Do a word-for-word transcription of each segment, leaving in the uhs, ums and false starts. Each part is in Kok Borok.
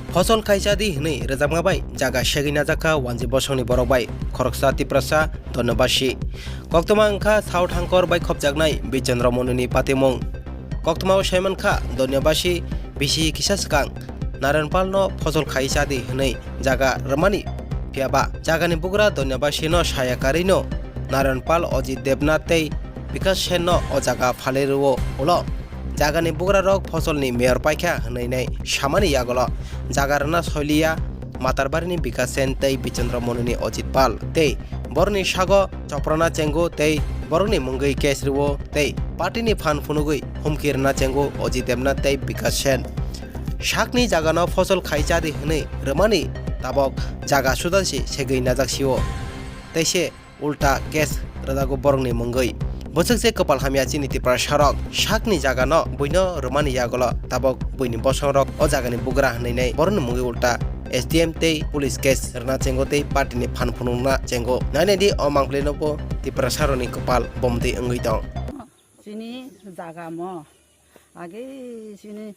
Phosol khaisa di hwnwi rwjakma bai jaga segwi najakha wanji bosongni borok bai khoroksa Tiprasa Donyabasi. Koktwma wngkha South Hangkor bai khopjaknai Bichendra Monuni patimung. Koktwmao saimankha Donyabasi bisi kisa swkang Narenpalno phosol khaisa di hwnwi jaga rwmani. Phiyaba jagani bugra Donyabasino saya karwino Narenpal, Ojit Debnath tei Bikash Senno o jaga phalwi rwo ulo. Jagani bugrarok phosolni mayor paikha hwnwi nai samani yagulo jaga rwna soiliya Matarbarini Bikash Sen tei Bichendra Monuni Ojit Pal tei borokni sago choprana chengo tei borokni mungwi case rwo tei partyni phan phunugwi humki rwna chengo Ojit Debnath tei Bikash Sen. Sakni jagano phosol khaisa di hwnwi rwmani tabok jaga sudasi segwi najak sio. Tei se ulta case rwjago borokni mungwi. Bwswk se kwpal hamya chini Tiprasarok sakni jagano buino rwmani yagulo tabok buini bosongrok o jagani bugra hwnwi nai borokni mungwi ulta S D M tei police case rwna chengo tei partyni phan phunukna chengo. Nainai di o mangpili no bo Tiprasarokni kwpal bomtwi wngwi tong. Chini jaga mo age chini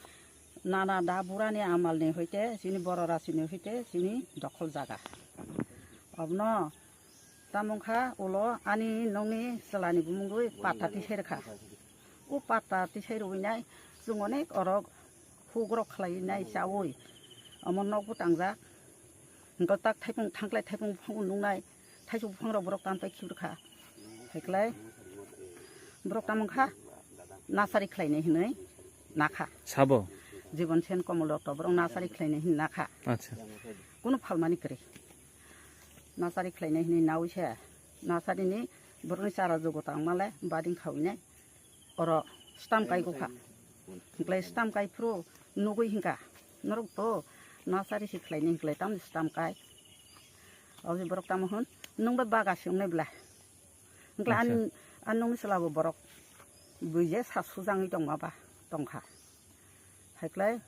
nana da burani amalni hoite chini borora chini hoite chini dokhol jaga. Obno Tamo wngkha ulo ani nokni chwlani bumungwi patta tisai rwkha. O patta tisai rwinai chwng onek orok hugrok khlainai chaui. Omo nokbo tangjak. Hwnkhe tak thaipung thangklai thaipung buphango nuknai thaichuk buphangrok borok tanpai khibrwkha. Haiklai borok tamo wngkha nasari khlainai hinwi nakha. Sabo? Jibon Sen, Komol Dokto borok nasari khlainai hinwi nakha. Acha. Kunu phalmani kwrwi. Nasari khlainai hinwi naui se. Nasarini borokni chara jogo tangmale bading khaui nai. Oro stam kai gokha. Hwnkhlai stam kai phuru nugui hinkha. Norok to nasari si khlainai hwnkhlai tamni stam kai. Obo borok tamo hwn nung bai baga si wngnai bwla. Hwnkhlai an, Acha. An nungni chwla bo borok buije sa sujangwi tongma ba tongkha. Haiklai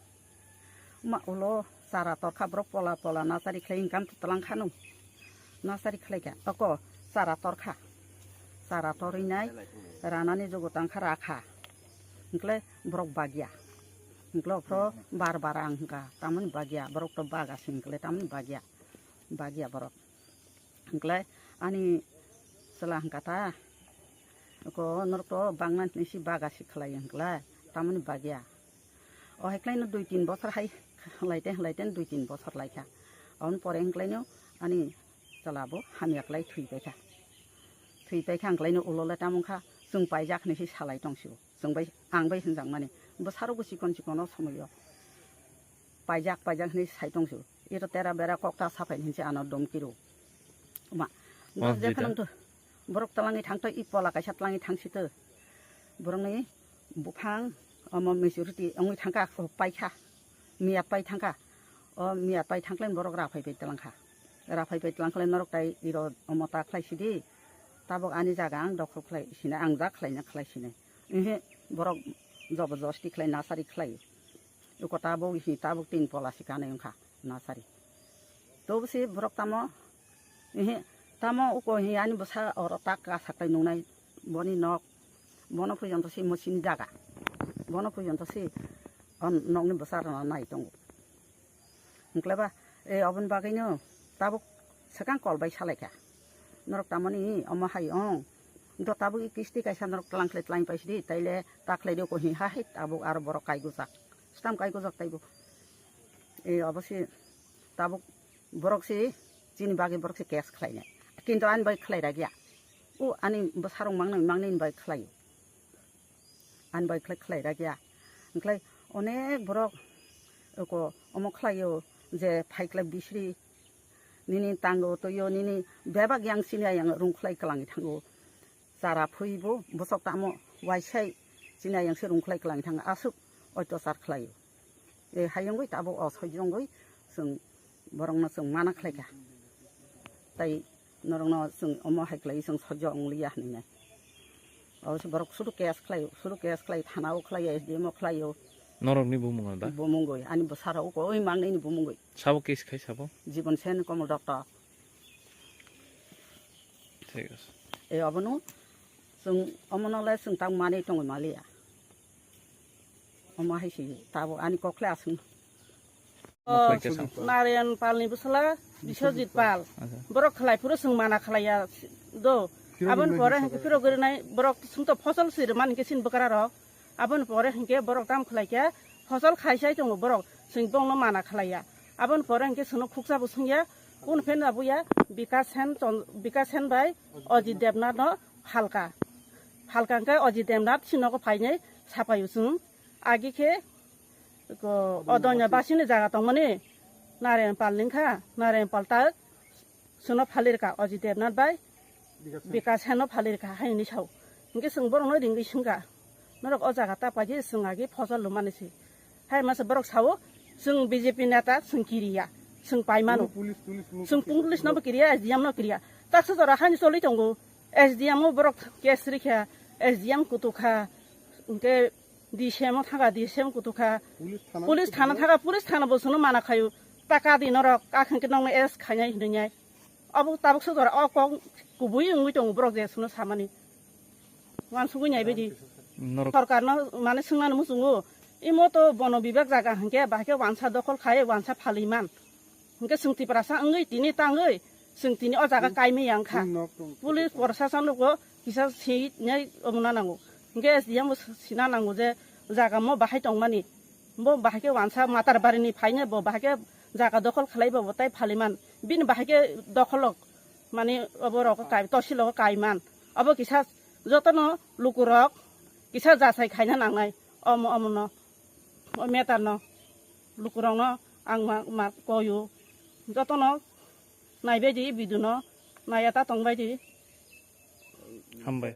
ma ulo chara torkha borok pola pola nasari khlai income to tlang khanu. Nasari khlai kha oko chara torkha. Chara torwi nai ranani jogo tangkha rakha. Hwnkhlai borok bagya. Hwnkhlai okho bar bar ang hwnkha tamoni bagya borok to baga sing hwnkhlai tamoni bagya. Bagya borok. Hwnkhlai ani chwla hwnkha ta, oko norok to bangna hinwi si baga si khlai hwnkhlai, tamoni bagya. O hai khlaino dui tin bosor hai hwlai te hwlai te dui tin bosor lai kha. Aboni pore hwnkhlaino ani chwla bo hamya khlai thwi pai kha. Thwi pai kha hwnkhlaino ulo le tamo wngkha chwng paijak hinwi si salai tong sio. Chwng bai, ang bai hwnjakmani. Bwsarokbo chikon chikon o somoio. Paijak, paijak hinwi sai tong sio. Ito tera bera kokta sapai hinse ano dom kiro. Ma, O jephano to borok talangwi thangto, i pola kaisa talangwi thang sito. Borokni buphang omo maturity wngwi thangkha, paikha. Miyat pai thangkha. O miyat pai thangkhlai borok raphai pai talangkha. Raphai pai talangkhlai norok tai iro omo ta khlai sidi. Tabok ani jaga ang dokhol khlai sini, ang jak khlaina khlai sini. Ehe, borok jobo josti khlai nasari khlai. Eko tabok hi tabok tin pola si kanai wngkha nasari. Tobo si borok tamo, ehe, tamo uko hi ani bwsa oro tak kasak tai nungnai boni nok, bono puijonto si mosini jaga, bono puijonto si o nokni bwsa rwna nai tongo. Hwnkhlai ba, e, oboni bagwino tabuk swkang kol bai salaikha. Norok tamoni omo hai ong. Do tabuk i kisti kaisa norok tlang khlai tlang paisidi, taile ta khlai de ko hi ha hai tabuk aro borok kai gujak. Stam kai gujak taibo. E, obo si tabuk borok si chini bagwi borok si case khlainai. Kintu ani bai khlai ragya. O ani bwsarok mangnai mangnai ni bai khlaio. Ani bai khlai khlai ragya. Hwnkhlai onek borok oko omo khlaio je phaiklai bisri nini tango toyo nini bebak yang sini ayang rungkhlai kwlangwi thango. Chara phuibo bosok tamo waisai sini ayang se rungkhlai kwlangwi thango aswk oitosar khlaio. E hayungwi tabuk o sojongwi chwng borokno chwng mana khlaikha. Tai norokno chwng omo hai khlai chwng sojong liya hinwi nai. Abo se borok suru case khlai, suru case khlai, thana o khlai, S D M o khlai o. Norokni bumung da? Bumungwi, ani bwsarok oi mangnini bumungwi. Sabo case khai sabo? Jibon Sen, Komol Doktor. Thik ase. E obono chwng omono le chwng tang mani tongwi maliya. Omo hai se tabuk ani kokle aswng. O, Narayan Palni bwsla Biswajit Pal. Acha. Borok khlai phuru chwng mana khlaiya do. Aboni pore hwnkhe phirogwi rwnai borok chwngto phosol swi rwmani hwnkhe chini bwkrarok. Aboni pore hwnkhe borok tamo khlaikha, phosol khaisai tongo borok, chwng bongno mana khlaiya. Aboni pore hwnkhe chwngno khuksa bo swngya, kun phen abo ya, Bikash Sen Chon-, Bikash Sen bai Ajit Debnath no phalka. Phalka hwnkhe Ajit Debnath chini nogo phainai sapaio chwng. Agi khe Ko, o donya basini jaga tongmani Narayan Pal ningkha, Narayan Pal ta sono phalirka, Ajit Debnath bai Bikash Sen no phalirka, hai hinwi sao. Hingke chwng borokno ringwi swngkha, "Norok o jaga ta paidi chwng agi phosol lumani se." Hai masa borok sao, "Chwng B J P neta, chwng kiriya, chwng paimano." Chwng police no bo kiriya, S D M no kiriya. Taksa jora hani choli tongo, S D M o borok case rikha, S D M kutukha, hingke D C M o thangkha, D C M kutukha. Police thana thangkha, police thana bo sono mana khaio. Ta kadi norok, kakhwng khe nokno arrest khainai hinwi nai. Obo tabuk sojora o kok kubui wngwi tongo borok je sono samani. Wansugwi nai baidi. Norok Sorkarno mane swngnani muchungo. Imo to bono bibak jaga hwnkhe bahai khe wansa dokhol khai, wansa phalwi man. Hingke chwng Tiprasa wngwi tini tangwi chwng tini o jaga kaimaya wngkha. Police proshashan rokbo kisa sinai omona nango. Hingke S D M bo sina nango je jaga mo bahai tongmani. Bo bahai khe wansa Matar Barini phainai bo bahai khe jaga dokhol khlai bo tai phaliman. Bini bahai khe dokholok mani obo rok kai, tosilok kaiman. Obo kisa jotono lukurok kisa jasai khaina nangnai. Omo omono. O meter no lukurokno ang ma, ma koyo. Jotono naibaidi video no naiya ta tongbaidi. Hambai.